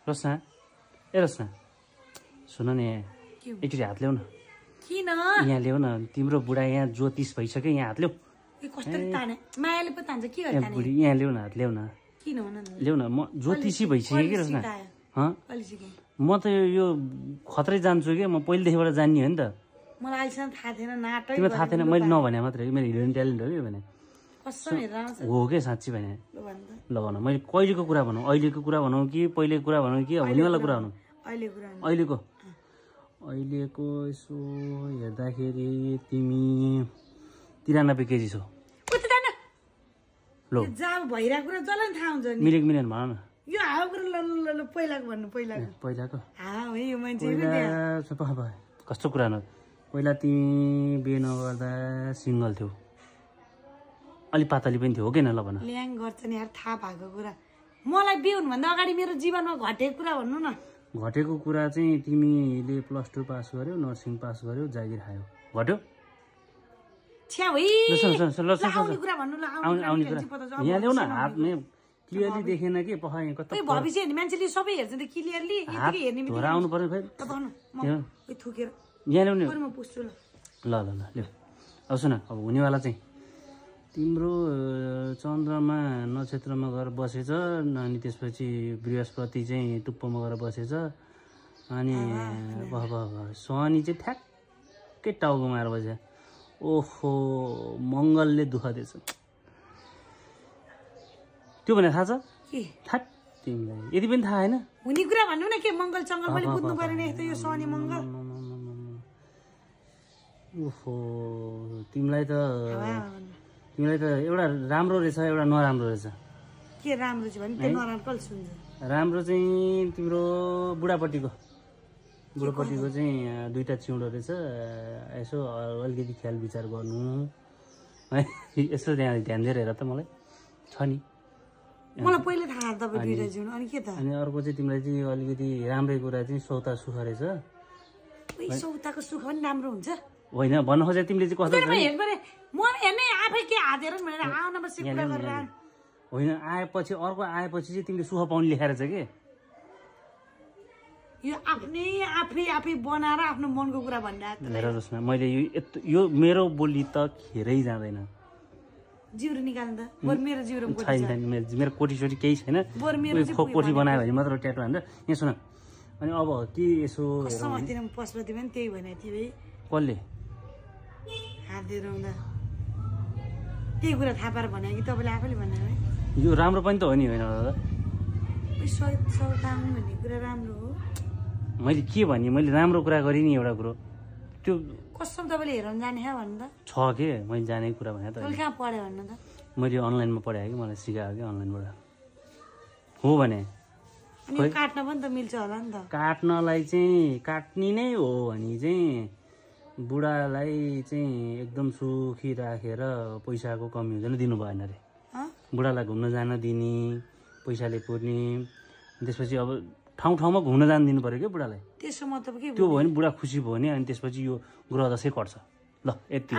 रोस्ना ए रोस्ना सुन नि एकचोटि हात ल्याउ न किन यहाँ ल्याउ न तिम्रो बुढा यहाँ ज्योतिष भइसक्यो यहाँ हात ल्याउ कस्तो ताने मायाले पो तान्छ के गर्छ बुढी यहाँ ल्याउ न हात ल्याउ न किन हुन ल्याउ न म ज्योतिषी भइसकेँ कि रोस्ना म त यो खत्रै जान्छु कि म पहिलेदेखिबाट जान्ने हो नि त मलाई अहिलेसम्म थाहा थिएन नाटक तिमीलाई थाहा थिएन मैले नभने मात्रै मेरो हिडन ट्यालेन्ट हो कि भने कस्तो हेरेर आउँछ हो के साँच्ची भने लगाउन मैले कहिलेको कुरा भनौँ अहिलेको कुरा भनौँ कि पहिलेको कुरा भनौँ कि हुनेवाला कुरा भनौँ अहिलेको यसो हेर्दाखेरि तिमी 93 केजी छौ लो भइरहेको कुरा जसलाई थाहा हुन्छ नि मिलेको मिलेन भन न यो हावा कुरा ल पहिलाको भन्नु पहिलाको यो मान्छे कस्तो कुरा न पहिला तिमी बिहे नगर्दा सिङ्गल थियौ अलि पातली पनि थियो हो कि न ल भन ल्याङ गर्छ नि यार थाहा भएको कुरा मलाई बिहे हुनुभन्दा अगाडि मेरो जीवनमा घटेको कुरा भन्नु न घटेको कुरा चाहिँ तिमीले +2 पास गर्यौ नर्सिङ पास गर्यौ जागिर खायौ घट्यो छ्या यहाँ ल्याउ न हातमा क्लियरली देखेन कि पख कता भविष्य हेर्ने मान्छेले सबै हेर्छ त क्लियरली धोरा आउनु पर्यो फेरि थुकेर यहाँ ल्याउने म पुस्छु ल ल ल्याउ अब सुन अब हुनेवाला चाहिँ तिम्रो चन्द्रमा नक्षत्रमा गएर बसेछ अनि त्यसपछि बृहस्पति चाहिँ टुप्पोमा गएर बसेछ अनि शनि चाहिँ ठ्याक्कै टाउकोमा आएर बसेछ ओहो मङ्गलले दुःख दिएछ त्यो भने थाहा छ थाहा तिमीलाई यति पनि थाहा होइन हुने कुरा भन्नु न के मङ्गल चङ्गल मैले बुझ्नु परेन यस्तो यो शनि मङ्गल ओहो तिमीलाई त एउटा राम्रो रहेछ एउटा नराम्रो रहेछ के राम्रो छ भने त्यो नराम्रो सुन्छ राम्रो चाहिँ तिम्रो बुढापट्टिको चाहिँ दुईटा चिउँडो रहेछ यसो अलिकति ख्याल विचार गर्नु है यसो त्यहाँ ध्यान दिएर हेर त मलाई छ नि मलाई पहिले थाहा तपाईँ दुईटा चिउँडो अनि के त अनि अर्को चाहिँ तिमीलाई चाहिँ अलिकति राम्रै कुरा चाहिँ सौता सुख रहेछ सौताको सुख पनि राम्रो हुन्छ होइन भन्न खोजे तिमीले चाहिँ कस्तो होइन आएपछि अर्को आएपछि चाहिँ तिमीले सुख पाउने लेखाएर छ कि यो आफै बनाएर आफ्नो मनको कुरा भनिरहेको हेर जसमा मैले यो मेरो बोली त खेरै जाँदैन जिउरो निकाल्नु त बरु मेरो जिउरो छैन मेरो कोठी केही छैन कोठी बनायो भने मात्र ट्याटो हान्छ यहाँ सुन अनि अब के यसो पशुपति पनि त्यही भनेको थियो है कसले हात दिएर हुँदा त्यही कुरा थाहा पाएर भने कि तपाईँले आफैले भने है यो राम्रो पनि त हो नि होइन दादा सौताङ भन्ने कुरा राम्रो हो मैले के भने मैले राम्रो कुरा गरेँ नि एउटा कुरो त्यो कसम तपाईँले हेराउनु जाने भन्नु त छ के मैले जानेको कुरा भने त कहाँ पढ्यो भन्नु त मैले अनलाइनमा पढाएँ कि मलाई सिकायो कि अनलाइनबाट हो भने काट्न पनि त मिल्छ होला नि त काट्नलाई चाहिँ काट्ने नै हो भने चाहिँ बुढालाई चाहिँ एकदम सुखी राखेर पैसाको कमी हुँदैन दिनु भएन अरे बुढालाई घुम्न जान दिने पैसाले पुर्ने त्यसपछि अब ठाउँमा घुम्न जान दिनु पर्यो क्या बुढालाई त्यसो मतलब के त्यो भयो भने बुढा खुसी भयो भने अनि त्यसपछि यो ग्रह दशै कट्छ ल यति